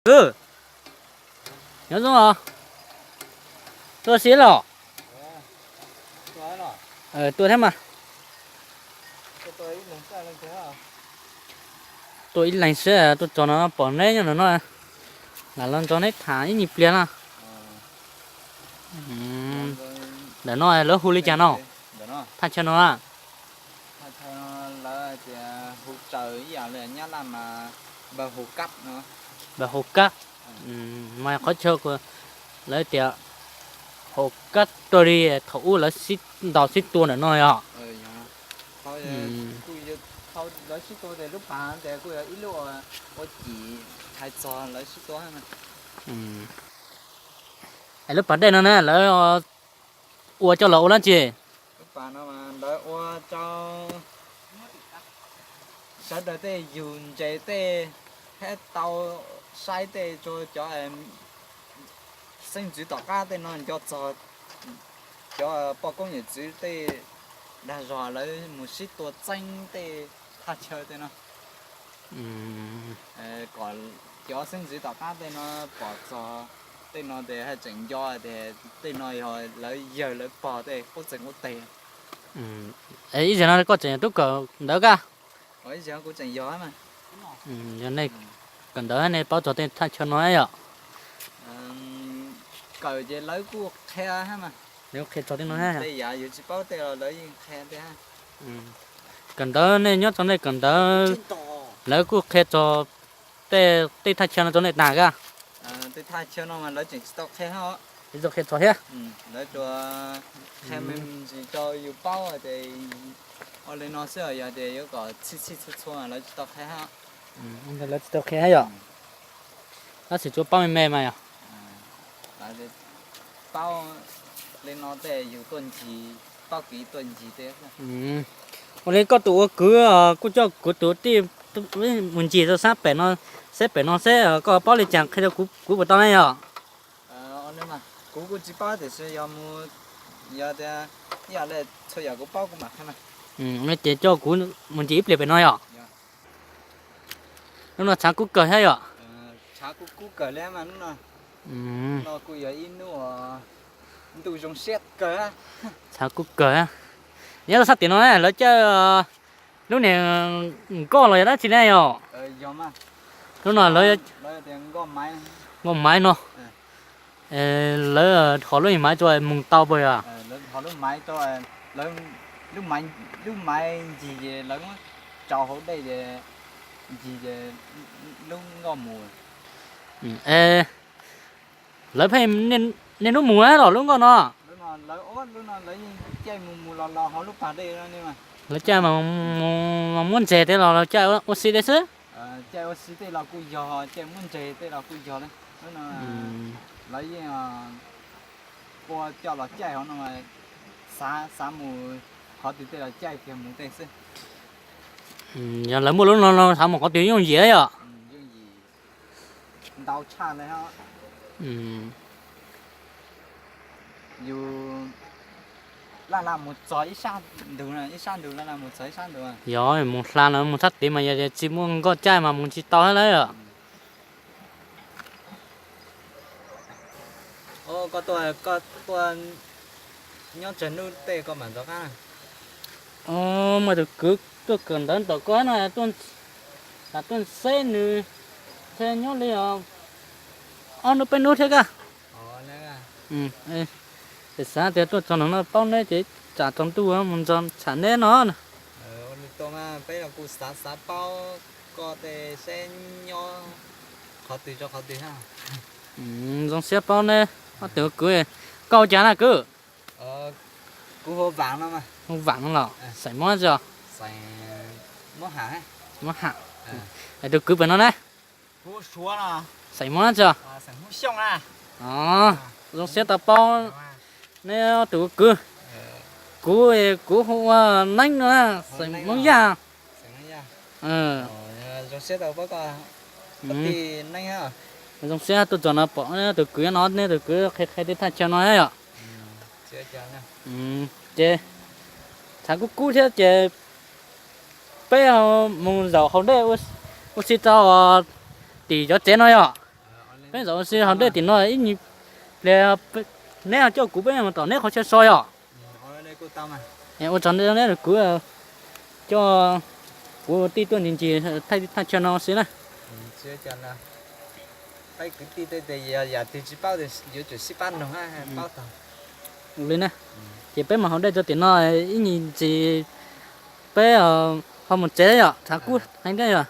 Kwv, nyob zoo os. Tuaj siab los? Tuaj thiab mas. Tuaj ib leeg siab tuaj txog no pom neb nyob ntawm no, lam los nrog neb tham ib nyuag pliag na. Ntawm no lawv hu li cas no? Thaj chaw no na? Npawg Hauv Kab. Mas qhov chaw lawv tias Hauv Kab tuaj li thaum ub lawv sib ntaus sib tua ntawm no yog? Lawv sib tua tes lub pas tes kuj yog ib lub ua ci hais txog lawv sib tua. Es lub pas dej no na lawv ua coj los ua dab tsi? Lub pas no lawv ua rau sawv daws tej yug ntses tej, thiab tau saib tej rau cov xeeb ntxwv tom qab tej no nco txog cov poj koob yawm txwv tej dag zog lawv mus sib tua txeeb tej thaj chaw tej no. Kom cov xeeb ntxwv tom qab tej no pom txog tej no tes haj tseem nco tias tej no yog lawv yawg lawv pog tej qub txeeg qub teg. Ib zaug no koj tseem yog tub kawm ntawv ka? Yog nej kawm ntawv nej paub txog tej thaj chaw no yom? Kawm ces lawv kuj qhia, qhia txog tej no. Tej yam yus tsis paub tej los lawv yeej qhia tiag. Kawm ntawv nej nyob txog nej kawm ntawv, lawv kuj qhia txog tej thaj chaw no rau nej tag ka? Tej thaj chaw no mas lawv tseem tsis tau qhia, tsis tau qhia txog thiab. Lawv tsuas qhia me ntsis rau yus paub tias ua li no xwb, yog tias yuav kom txhij txhij txhua txhua lawv tsis tau qhia. Lawv tsis tau qhia yom? Tab sis tsuas paub me me mas yog. Paub li no tej yus tuaj ncig, paub kev tuaj ncig tej. Ua li koj tus ua kwv kuj coj kuv tus tij mus ncig rau sab pem no, seb pem no seb koj paub li cas qhia rau kuv puas tau ne yom? Kuv kuj tsis paub tiam sis yog mus, yog tias ib yam li txhua yam kuv paub kuv mam qhia mas. Ces coj kuv mus ncig ib pliag pem no yom? Lub no tshav kub kawg thiab yom? Tshav kub kub kawg li mas lub no. No kuj yog ib hnub ntuj zoo siab kawg. Tshav kub kawg. Nyob rau sab tim no lawv caij lub niag nkoj los yog dab tsi ne yom? Lub no lawv nkoj maiv no. Lawv hov lub niag maiv tso mus tau puas yog? Lub maiv ncig ces lawv muab tso hauv dej ces ncig ces lub nkoj mus. Lawv pheej niaj hnub mus los lub nkoj no? Lawv caij mus mus los los hauv lub pas dej. Lawv caij mas muab ntses tej los lawv caij ua si tej xwb. Caij ua si tej los kuj yog, caij muab ntses tej los kuj yog li. Lub no lawv yeej ua coj los caij hauv no, xav mus qhov twg tej los caij kiag mus tej xwb. Yog lawv muaj lub no no xav mus qhov twg yooj yim yom? Ntau tshaj li. Yus laj laj mus txog ib sab ntug, ib sab ntug laj laj mus txog ib sab ntug. Yog mus hla no mus sab tid mas yog tsis muaj nkoj caij mas mus tsis tau thiab lawm. Koj tuaj nyob tsawg hnub tej koj mam ntxov qab? Muaj tus kwv tuaj kawm ntawv ntaus koj no, tuaj xav tuaj seb nws thiaj nyob li ob hnub peb hnub thiab ka. Ces xav tias tuaj txog no no paub neb ces tsam tsaus ntuj mus nrog tsham neb no. Peb los kuj xav xav paub koj tej seb nyob qhov twg rau qhov twg. Zoo siab paub neb ob tug kwv. Koj hu cas na kwv? Kuv hu Vam no. Hu Vam no los xeem Mob tsi? Mob Ham. Tus kwv pem no ne? Xeem Mob tsi? Zoo siab tau paub neb ob tug kwv. Kuv, kuv hu ua Neeb no, xeem Hmoob Yaj. Zoo siab tuaj txog no pom neb tus kwv no, neb tus kwv qhia qhia tej thaj chaw no yom. Ces tshav kub kub thiab ces peb mus zaum hauv dej ua si rau tim cov tsev no yom. Peb zaum ua si haus dej tim no ib nyuag pliag, neb ho coj kuv peb mus tom neb qhov chaw so yom. Ua tsaug neb, kuv coj, kuv tij tuaj ntsis ntsis thaj chaw no xwb na. Li na, ces peb mus haus dej rau tim no ib nyuag ntsis, peb ho mus tsev yom, tshav kub heev thiab yom.